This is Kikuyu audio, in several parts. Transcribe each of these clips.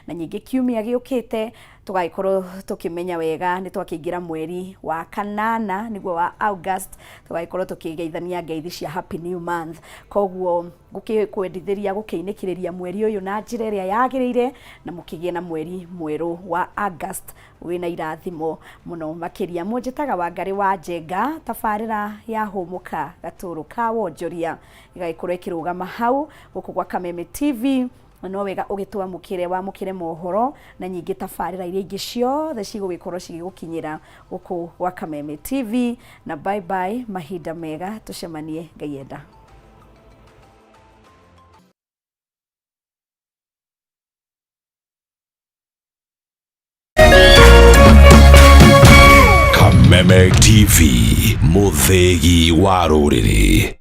Na nyingĩ kiumia gĩũkĩte tũgagĩkorwo tũkĩmenya wega nĩ twakĩingĩra mweri wa kanana nĩguo wa August, tũgagĩkorwo tũkĩgeithania ngeithi cia happy new month. Koguo gũkĩkwendithĩria gũkĩinĩkĩrĩria mweri ũyũ na njĩra ĩrĩa yagĩrĩire, na mũkĩgĩe na mweri mwerũ wa August wĩna irathimo mũno makĩria. Mũnjĩtaga Wangarĩ wa Njenga, tabarĩra ya Hũmũka gatũrũ ka wonjoria ĩgagĩkorwo ĩkĩrũgama hau gũkũ gwa Kameme TV. Na no wega ũgĩtwamũkĩre, wamũkĩre mohoro na nyingĩ tabarĩra iria ingĩ ciothe cigũgĩkorwo cigĩgũkinyĩra gũkũ gwa Kameme TV. Na bye bye, mahinda mega, tũcemanie Ngai enda. Kameme TV, mũthĩgi wa rũrĩrĩ.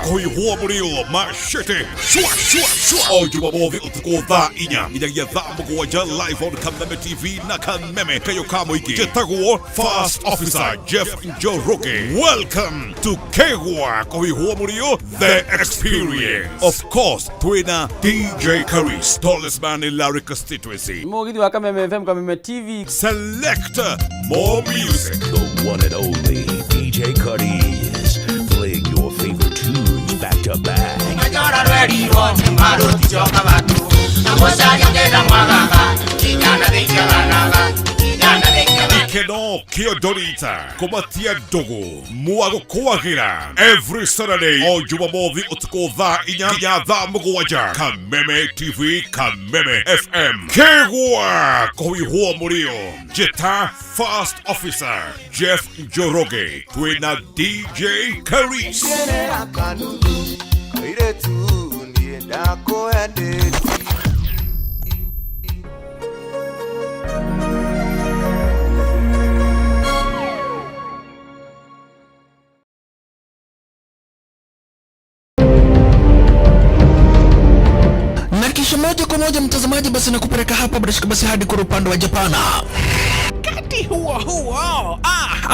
Kũihwo mũrĩo machete shwa shwa shwa o Jumamothi ũtukũ thaa 4 nginyagia thaa 7 live on Kameme TV na Kameme kayo ka mũingĩ. Njĩtagwo First Officer Jeff Njoroge. Welcome to Kegwa kũhihwo mũrĩo the experience. Of course twĩna DJ Karis, tallest man in Larry constituency. Mũgithi wa Kameme FM, Kameme TV. Select more music. The one and only DJ Cuddies, playing your favorite tunes back to back. Majora rwerirwo nĩ marũticoka batũ na mũcaria ngenda mwagaga inyana thĩikaganaga inyana thĩikaganaga. Ikeno Kiodorita Kumatia Ndogo Mwago Kwagira every Saturday o Jumamothi ũtukũ thaa 4 nginya thaa 7, Kameme TV, Kameme FM. Kegwa kũhihwo mũrĩo njĩta First Officer Jeff Njoroge twĩna DJ Karis. Kenera kanunu kairetu niĩ ndakwendete. Na kisha moja kwa moja mtazamaji, basi nakupeleka hapa bila shaka basi hadi kwa upande wa Japana. Wakati huo huo,